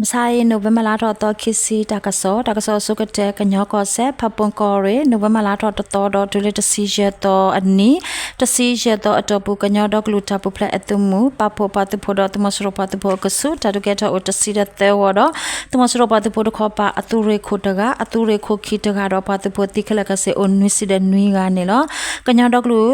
မဆါအံၤ နိၣ်ဝ့ဘၢၣ်လါထီၣ်သီခံဆံ တၢ်ကစီၣ်, တၢ်ကစီၣ်အဆိကတၢၢ် ကညီကီၢ်စဲၣ် ဖၣ်ပူၣ်ကီၢ်ရ့ၣ် နိၣ်ဝ့ဘၢၣ်လါထီၣ်တသီဒီးတုၤလၢတဆံယဲၢ်သီအနံၤ, တဆံယဲၢ်သီအတီၢ်ပူၤ ကညီဒီကလုာ်တၢ်ပူၤဖျဲးအသုးမုၢ် ပာ်ဖှိၣ်ပှၤသုးဖိဒီးသုးမီၤစိရိၤပှၤသုးဖိအကဆူး တၢ်ဒုးကဲထီၣ်အိၣ်တဆံဒီးသၢဝီဒီး သုးမီၤစိရိၤပှၤသုးဖိတခီပၤအသုးရ့ၣ်ခိၣ်တဂၤ, အသုးရ့ၣ်ခိၣ်ခံတဂၤဒီးပှၤသုးဖိသံခဲလၢာ်ခဲဆ့အိၣ်နွံဆံဒီးနွံဂၤန့ၣ်လီၤ. ကညီဒီကလုာ်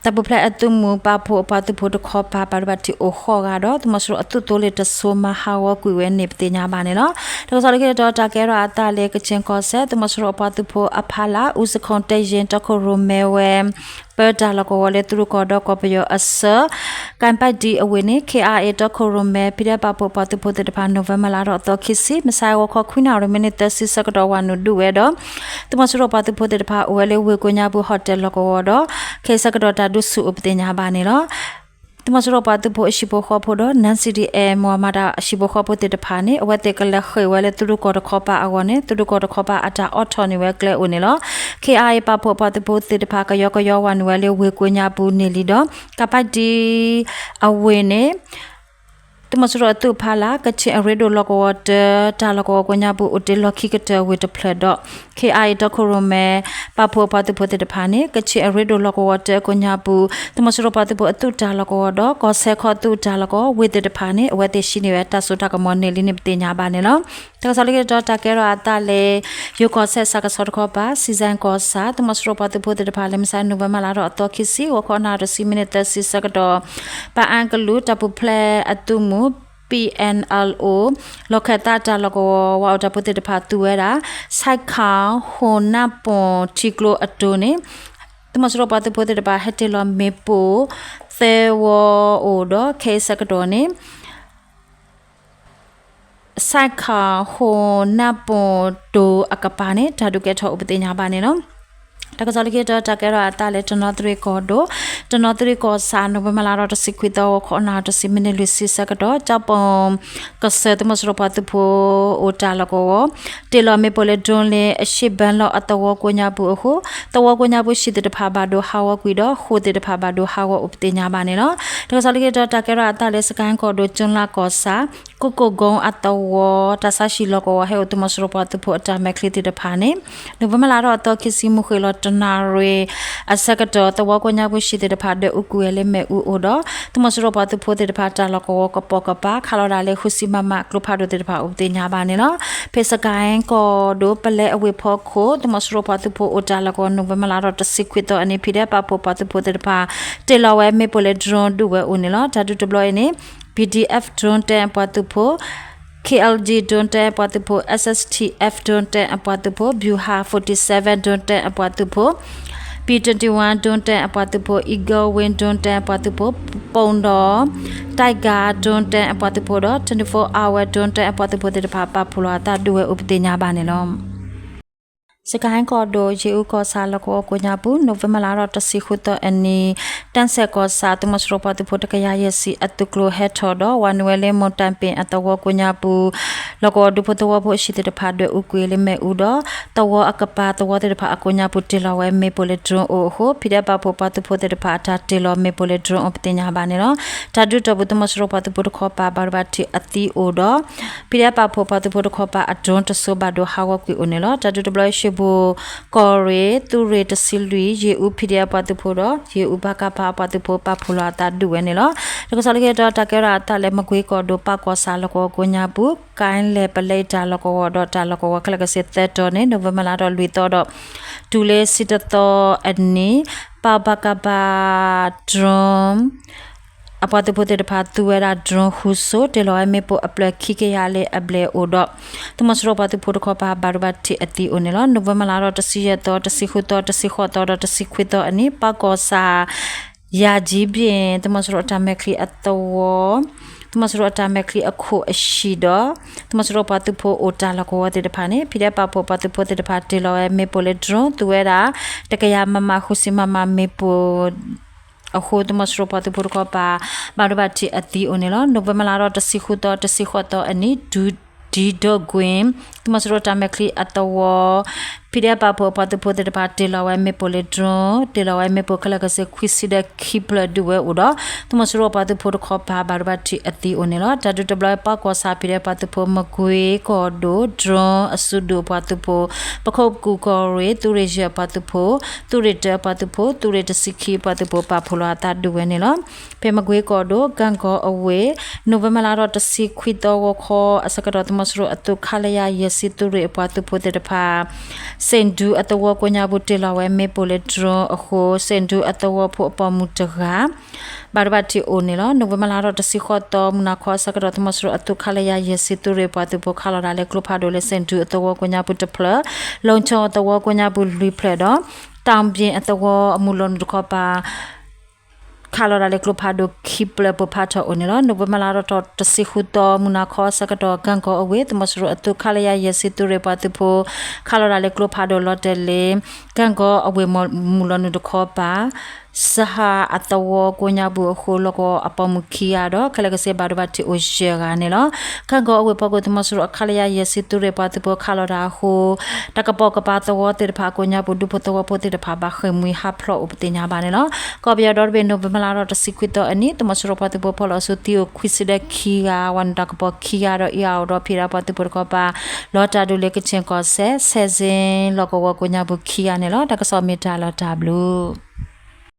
တၢ်ပူၤဖျဲးအသုးမုၢ် ပာ်ဖှိၣ်အပှၤသုးဖိတခီပၤ ဘၣ်ဒိဘၣ်ထံးအိၣ်ဃိးဂၤဒီး သုးမီၤစိရိၤအသုးသိလ့ၣ်တစိၤမၤဟးဂီၤကွံာ်ဝဲန့ၣ် ပသ့ၣ်ညါဘၣ်န့ၣ်လီၤ. တၢ်ကစီၣ်လၢခံတတီၤ တၢ်ကဲထီၣ်အသးလၢ ကခ့ၣ်ကီၢ်စဲၣ် သုးမီၤစိရိၤအပှၤသုးဖိအဖီလာ် အူစခိၣ်တဲယ့ၣ် တီခိၣ်ရိၣ်မဲဝဲ ပၢတၢ်လီၢ်ကဝီၤလၢသုးရ့ၣ်ကီၢ်ဒီးကီၢ်ပယီၤအဆၢ ကၣ်ပၣ်ဒံအဝ့ၢ်န့ၣ် ခ့ၣ်အါအ့ၣ် တီခိၣ်ရိၣ်မဲ ဖံးဒဲးပာ်ဖှိၣ်ပှၤသုးဖိသ့ၣ်တဖၣ် နိၣ်ဝ့ဘၢၣ်လါထီၣ်သီခံဆံ မုၢ်ဆါအဂီၤခီခွံနၣ်ရံၣ် မံးနံးသၢဆံဆၢကတီၢ် ဝၤနုာ်ဒုးဝဲဒီး သုးမီၤစိရိၤပှၤသုးဖိသ့ၣ်တဖၣ် အိၣ်ဝဲလၢဝ့ၢ်ကိးညါပူၤ ဟီၣ်တဲၣ်လီၢ်ကဝီၤဒီး ခဲအံၤဆၢကတီၢ်တၢ်ဒုးဆူၣ်အိၣ်ပသ့ၣ်ညါဘၣ်န့ၣ်လီၤ. သုးမီၤစိရိၤပှၤသုးဖိအဟံၣ်ဖိဃီဖိဒီး နၢ်စံၣ်ဒံၣ်အဲၣ် မီၢ်မၤတၢ်ဟံၣ်ဖိဃီဖိသ့ၣ်တဖၣ်န့ၣ် အဝဲသ့ၣ်ကလဲၤဃ့ၢ်ဝဲလၢသုးရ့ၣ်ကီၢ်တခီပၤအဂီၢ်န့ၣ် သုးရ့ၣ်ကီၢ်တခီပၤအတၢ်အိးထီၣ်န့ၢ်ဝဲကျဲအိၣ်န့ၣ်လီၤ. ခ့ၣ်အါအ့ၣ် ပာ်ဖှိၣ်ပှၤသုးဖိသ့ၣ်တဖၣ် ကယီကယီ ဝၤနုာ်ဝဲလၢဝ့ၢ်ကိးညါပူၤန့ၢ်လံဒီး ကၣ်ပၣ်ဒံအဝ့ၢ်န့ၣ် သုးမီၤစိရိၤအသုးဖီလာ် ကခ့ၣ်အရ့ဒိၣ်လီၢ်ကဝီၤတၢ တၢ်လီၢ်ကဝီၤကိးညါပူၤ အိၣ်တ့ၢ်လီၢ်ခံကတၢၢ်ဝ့ၢ်တဖျၢၣ်ဒီး ခ့ၣ်အါအ့ၣ် တီခိၣ်ရိၣ်မဲ ပာ်ဖှိၣ်အပှၤသုးဖိသ့ၣ်တဖၣ်န့ၣ် ကခ့ၣ်အရ့ဒိၣ်လီၢ်ကဝီၤတၢကိးညါပူၤ သုးမီၤစိရိၤပှၤသုးဖိအသုးတၢ်လီၢ်ကဝီၤဒီး ကီၢ်စဲၣ်ခီသုးတၢ်လီၢ်ကဝီၤဝ့ၢ်သ့ၣ်တဖၣ်န့ၣ် အဝဲသ့ၣ်ဟံးန့ၢ်ဝဲတၢ်စိတၢ်ကမီၤန့ၢ်လံန့ၣ် ပသ့ၣ်ညါဘၣ်န့ၣ်လီၤ. တၢ်ကစီၣ်လၢခံတတီၤ တၢ်ကဲထီၣ်အသးလၢ ယိၤကီၢ်စဲၣ်စးကဆီတခီပၤ စံစဲၣ်ကီၢ်ဆၣ် သုးမီၤစိရိၤပှၤသုးဖိသ့ၣ်တဖၣ် လၢမုၢ်ဆါ နိၣ်ဝ့ဘၢၣ်လါထီၣ်အသီခံဆံ ဂီၤခီနၣ်ရံၣ်တဆံမံးနံးသၢဆံဆၢကတီၢ် ပအၣ်ကလုာ်တၢ်ပူၤဖျဲးအသုးမုၢ် ပံၣ်အဲၣ်အဲလ်အိၣ် လီၢ်ခၢၣ်သးတၢ်လီၢ်ကဝီၤ ဝၤအိၣ်တၢ်ဖိသ့ၣ်တဖၣ်သူဝဲဒၣ် ဆဲးခၣ်ဟိၣ်နၢ်ပီၣ်ထံကျိအတိၤန့ၣ် သုးမီၤစိရိၤပှၤသုးဖိသ့ၣ်တဖၣ် ဟဲတ့ၢ်လီၤမ့ၣ်ပိၢ်သၢဝီအိၣ်ဒီး ခဲအံၤဆၢကတီၢ်န့ၣ် ဆဲးခၣ်ဟိၣ်နၢ်ပီၣ်တိၤအကပၤန့ၣ် တၢ်ဒုးကဲထီၣ်အိၣ်ပသ့ၣ်ညါဘၣ်န့ၣ်လီၤ. တၢ်ကစီၣ်လၢခံတတီၤ တၢ်ကဲထီၣ်အသးလၢတနီသရံၣ်ကီၢ်ဒိၣ်, တနီသရံၣ်ကီၢ်ဆၣ် နိၣ်ဝ့ဘၢၣ်လါထီၣ်တဆံခွံသီ ဂီၤခီနၣ်ရံၣ်တဆံမံးနံးလွံၢ်ဆံဆၢကတီၢ် ကၠီပိၣ်ကစၢၢ် သုးမီၤစိရိၤပှၤသုးဖိအိၣ်တၢ်လီၢ်ကဝီၤ တ့ၢ်လီၤမ့ၣ်ပိၢ်လၢ drone လၢ အရှေ့ဘၢလီၢ်အသဝီကိးညါပူၤအဃိ သဝီကိးညါပူၤဟံၣ်သ့ၣ်တဖၣ်ဘၣ်ဒိဟးဂီၤကွံာ်ဒီး ဃိာ်သ့ၣ်တဖၣ်ဘၣ်ဒိဟးဂီၤအိၣ်ပသ့ၣ်ညါဘၣ်န့ၣ်လီၤ. တၢ်ကစီၣ်လၢခံတတီၤ တၢ်ကဲထီၣ်အသးလၢ စကဲၣ်ကီၢ်ဒိၣ် ကၠူလၢ်ကီၢ်ဆၣ် ကူၣ်ကိၣ်ကိၣ်အသဝီ တၢ်ဆါဟံၣ်လီၢ်ကဝီၤ ဟဲအိၣ်သုးမီၤစိရိၤပှၤသုးဖိအတၢ်မဲာ်ချံသ့ၣ်တဖၣ်န့ၣ် နိၣ်ဝ့ဘၢၣ်လါထီၣ်အသီခံဆံ မုၢ်ဃ့ၢ်လီၤတနၣ်ရံၣ်အဆၢကတီၢ် သဝီကိးညါပူၤဟံၣ်သ့ၣ်တဖၣ် ဒွဲၣ်အူကွံာ်ဝဲလၢမ့ၣ်အူအိၣ်ဒီး သုးမီၤစိရိၤပှၤသုးဖိသ့ၣ်တဖၣ် တၢ်လီၢ်ကဝီၤကပိာ်ကပၤ ခးလီၤဒၣ်လၢဃုဆံမမ ကျိဖးဒိၣ်သ့ၣ်တဖၣ်အိၣ်ပသ့ၣ်ညါဘၣ်န့ၣ်လီၤ. ဖဲစကဲၣ်ကီၢ်ဒိၣ် ပလဲအဝ့ၢ်ဖီခိၣ် သုးမီၤစိရိၤပှၤသုးဖိအိၣ်တၢ်လီၢ်ကဝီၤ နိၣ်ဝ့ဘၢၣ်လါထီၣ်တဆံခွံသီအနံၤ ဖံးဒဲးပာ်ဖှိၣ်ပှၤသုးဖိသ့ၣ်တဖၣ် တ့ၢ်လီၤဝဲမ့ၣ်ပိၢ်လၢ drone ဒုးဝဲအိၣ်န့ၣ်လီၤ. တၢ်ဒုးတဘျီအံၤန့ၣ် PDF drone တၢအပှၤသုးဖိ KLD drone တၢအပှၤသုးဖိ SSTF drone တၢအပှၤသုးဖိ ဗျူဟာ forty seven drone တၢအပှၤသုးဖိ P twenty one drone တၢအပှၤသုးဖိ Eagle Wing drone တၢအပှၤသုးဖိ ပိၣ်ဒီး Tiger drone တၢအပှၤသုးဖိဒီး twenty four hour drone တၢအပှၤသုးဖိသ့ၣ်တဖၣ် ပာ်ဖှိၣ်လီၤအသးဒုးဝဲအိၣ်ပသ့ၣ်ညါဘၣ်န့ၣ်လီၤ. စကဲၣ်ကီၢ်ဒိၣ် ယ့ၣ်အူကီၢ်ဆၣ်လီၢ်ကဝီၤကိးညါပူၤ နိၣ်ဝ့ဘၢၣ်လါထီၣ်တဆံဃုသီအနံၤ တၢ်စဲၣ်ကီၢ်ဆၣ် သုးမီၤစိရိၤပှၤသုးဖိတကယၤယဲၢ်ဆံအသုးကျိၤဟဲထီၣ်ဒီး ဝၤနုာ်ဝဲလၢမိၢ်တၢ်ပ့ၣ်အသဝီကိးညါပူၤ လီၢ်ကဝီၤဒူဖိသဝီဖိအဟံၣ်သ့ၣ်တဖၣ် ဒွဲၣ်အူကွံာ်လၢမ့ၣ်အူဒီး သဝီအကပၤသဝီသ့ၣ်တဖၣ်အကိးညါပူၤ တ့ၢ်လီၤဝဲမ့ၣ်ပိၢ်လၢ drone အိၣ်အဃိ ဖံးဒဲးပာ်ဖှိၣ်ပှၤသုးဖိသ့ၣ်တဖၣ် အတၢ်တ့ၢ်လီၤမ့ၣ်ပိၢ်လၢ drone အိၣ်ပသ့ၣ်ညါဘၣ်န့ၣ်လီၤ. တၢ်ဒုးတီၢ်ပူၤ သုးမီၤစိရိၤပှၤသုးဖိတခီပၤ ဘၣ်ဒိဘၣ်ထံးအသံအိၣ်ဒီး ဖံးဒဲးပာ်ဖှိၣ်ပှၤသုးဖိတခီပၤအ drone တစိၤဘၣ်ဒိဟးဂီၤကွံာ်အိၣ်န့ၣ်လီၤ. တၢ်ဒုးတဘျီအံၤ ရွှေဘိုကီၢ်ရ့ၣ် သုးရ့ၣ်တဆံလွံၢ် ယ့ၣ်အူ ဖံးဒဲးအပှၤသုးဖိဒီး ယ့ၣ်အူ ပကဖ အပှၤသုးဖိ ပာ်ဖှိၣ်လီၤအသးဒုးဝဲန့ၣ်လီၤ. တၢ်ကစီၣ်လၢခံတတီၤ တၢ်ကဲထီၣ်အသးလၢ မကွ့ကီၢ်ဒိၣ် ပၢ်ကီၢ်ဆၣ်လီၢ်ကဝီၤကိးညါပူၤ ကၣ်လဲၣ်ပလဲတၢ်လီၢ်ကဝီၤဒီးတၢ်လီၢ်ကဝီၤခဲလၢာ်ခဲဆ့သၢတီၤန့ၣ် နိၣ်ဝ့ဘၢၣ်လါထီၣ်လွံၢ်သီဒီး တုၤလၢဆံတၢသီအနံၤ ပၢ် ပကဖ drone အပှၤသုးဖိသ့ၣ်တဖၣ် သူဝဲဒၣ် drone ဃုစိၤ တ့ၢ်လီၤဝဲမ့ၣ်ပိၢ်အဖျၢၣ်ခံကယၤလၢအဘျဲၣ်အိၣ်ဒီး သုးမီၤစိရိၤပှၤသုးဖိတခီပၤ ဘၣ်ဒိဘၣ်ထံးအသံအိၣ်န့ၣ်လီၤ. နိၣ်ဝ့ဘၢၣ်လါထီၣ်တဆံယဲၢ်သီ တဆံဃုသီ တဆံဃိးသီဒီးတဆံခွံသီအနံၤ ပၢ်ကီၢ်ဆၣ် ယၤကၠံဘ့ၣ် သုးမီၤစိရိၤအတၢ်မဲာ်ချံအသဝီ သုးမီၤစိရိၤအတၢ်မဲာ်ချံအခိၣ်အဟံၣ်ဒီး သုးမီၤစိရိၤပှၤသုးဖိအိၣ်တၢ်လီၢ်ကဝီၤသ့ၣ်တဖၣ်န့ၣ် ဖံးဒဲးပာ်ဖှိၣ်ပှၤသုးဖိသ့ၣ်တဖၣ် တ့ၢ်လီၤဝဲမ့ၣ်ပိၢ်လၢ drone သူဝဲဒၣ် တကယၤမမ ဃုဆံမမ မ့ၣ်ပိၢ် အဃိ သုးမီၤစိရိၤပှၤသုးဖိတခီပၤ ဘၣ်ဒိဘၣ်ထံးအသံအိၣ်န့ၣ်လီၤ. နိၣ်ဝ့ဘၢၣ်လါထီၣ်တဆံဃုသီ တဆံဃိးသီအနံၤ ဒုးဒံဒိၣ်ကွ့ၣ် သုးမီၤစိရိၤတၢ်မဲာ်ချံအသဝီ P PDF ပာ်ဖှိၣ်အပှၤသုးဖိသ့ၣ်တဖၣ် တ့ၢ်လီၤဝဲမ့ၣ်ပိၢ်လၢ drone တ့ၢ်လီၤဝဲမ့ၣ်ပိၢ်ခဲလၢာ်ခဲဆ့ ခွံဆံဒီးခံဖျၢၣ်ဒုးဝဲအိၣ်ဒီး သုးမီၤစိရိၤပှၤသုးဖိတခီပၤ ဘၣ်ဒိဘၣ်ထံးအသံအိၣ်န့ၣ်လီၤ. တၢ်ဒုးတဘျီအံၤ ပၢၤကီၢ်ဆၣ် PDF ပှၤသုးဖိ မကွ့ကီၢ်ဒိၣ် drone အစုဒုးအပှၤသုးဖိ ပခိၣ်ကူၣ်ကီၢ်ရ့ၣ် သုးရ့ၣ်ယဲၢ်အပှၤသုးဖိ သုးရ့ၣ်တၢအပှၤသုးဖိ သုးရ့ၣ်တဆံခံအပှၤသုးဖိ ပာ်ဖှိၣ်လီၤအသးဒုးဝဲန့ၣ်လီၤ. ဖဲမကွ့ကီၢ်ဒိၣ် ကၣ်ကီအဝ့ၢ် နိၣ်ဝ့ဘၢၣ်လါထီၣ်တဆံခွံသီဂီၤခီအဆၢကတီၢ် သုးမီၤစိရိၤအသုး ခလရ ယဲၢ်ဆံ သုးရ့ၣ်အပှၤသုးဖိသ့ၣ်တဖၣ် စ့ၣ်ဒူအသဝီကိးညါပူၤ တ့ၢ်လီၤဝဲမ့ၣ်ပိၢ်လၢ drone အဃိ စ့ၣ်ဒူအသဝီဖိအပိာ်မုၣ်တဂၤ ဘၣ်ဒိဘၣ်ထံးအိၣ်န့ၣ်လီၤ. နိၣ်ဝ့ဘၢၣ်လါထီၣ်တဆံဃိးသီ မုၢ်နၤခီအဆၢကတီၢ် သုးမီၤစိရိၤအသုး ခလရ ယဲၢ်ဆံ သုးရ့ၣ်ပှၤသုးဖိ ခးလီၤတၢ်လၢကျိဖးဒိၣ်လၢ စ့ၣ်ဒူအသဝီကိးညါပူၤတဖျၢၣ်, လီၤဆီအသဝီကိးညါပူၤလွံၢ်ဖျၢၣ်ဒီး တၢ်ဘံၣ်အသဝီအမုၢ်လီၤနုာ်တခီပၤ ခးလီၤတၢ်လၢကျိဖးဒိၣ်ခံဖျၢၣ် ပိၢ်ဖးထီၣ်အိၣ်န့ၣ်လီၤ. နိၣ်ဝ့ဘၢၣ်လါထီၣ်တဆံဃုသီ မုၢ်နၤခီအဆၢကတီၢ် ကၣ်ကီအဝ့ၢ် သုးမီၤစိရိၤအသုး ခလရ ယဲၢ်ဆံ သုးရ့ၣ်ပှၤသုးဖိ ခးလီၤတၢ်လၢကျိဖးဒိၣ်လီၤတဲာ်လၢ ကၣ်ကီအဝ့ၢ်မုၢ်လီၤနုာ်တခီပၤ စဟါအသဝီကိးညါပူၤအဃိ လီၢ်ကဝီၤအပိာ်မုၣ်ခံဂၤဒီး ခဲလၢာ်ခဲဆ့ဘၣ်ဒိဘၣ်ထံးအိၣ်ယဲၢ်ဂၤန့ၣ်လီၤ. ကၣ်ကီအဝ့ၢ်ဖီခိၣ် သုးမီၤစိရိၤအ ခလရ ယဲၢ်ဆံ သုးရ့ၣ်ပှၤသုးဖိ ခးလီၤတၢ်အဃိ တၢ်ကပိာ်ကပၤသဝီသ့ၣ်တဖၣ်အကိးညါပူၤ ဒူဖိသဝီဖိသ့ၣ်တဖၣ် ဘၣ်ဃ့ၢ်မှံဟးဖျိးအိၣ်ပသ့ၣ်ညါဘၣ်န့ၣ်လီၤ. ကီၢ်ပယီၤဒီတဘ့ၣ် နိၣ်ဝ့ဘၢၣ်လါထီၣ်တဆံခွံသီအနံၤ သုးမီၤစိရိၤပှၤသုးဖိ ဖီၣ်လီၤအစုသံအိၣ်ခွံဆံဒီးခံဂၤ ဝၤနုာ်တၢ်ကပီၤခံဂၤဒီး အ့ၣ်အါအိၣ်ဒီး ဖံးဒၣ်ပှၤသုးဖိတခီပၤ လီၤတၢ်ဒုးလၢ ကချင်ကီၢ်စဲၣ် ဆဲးစ့လီၢ်ကဝီၤကိးညါပူၤခံဂၤန့ၣ်လီၤ. တၢ်ကစီၣ်မ့ၢ်တၢ်လီၤတၢ်ဘျုး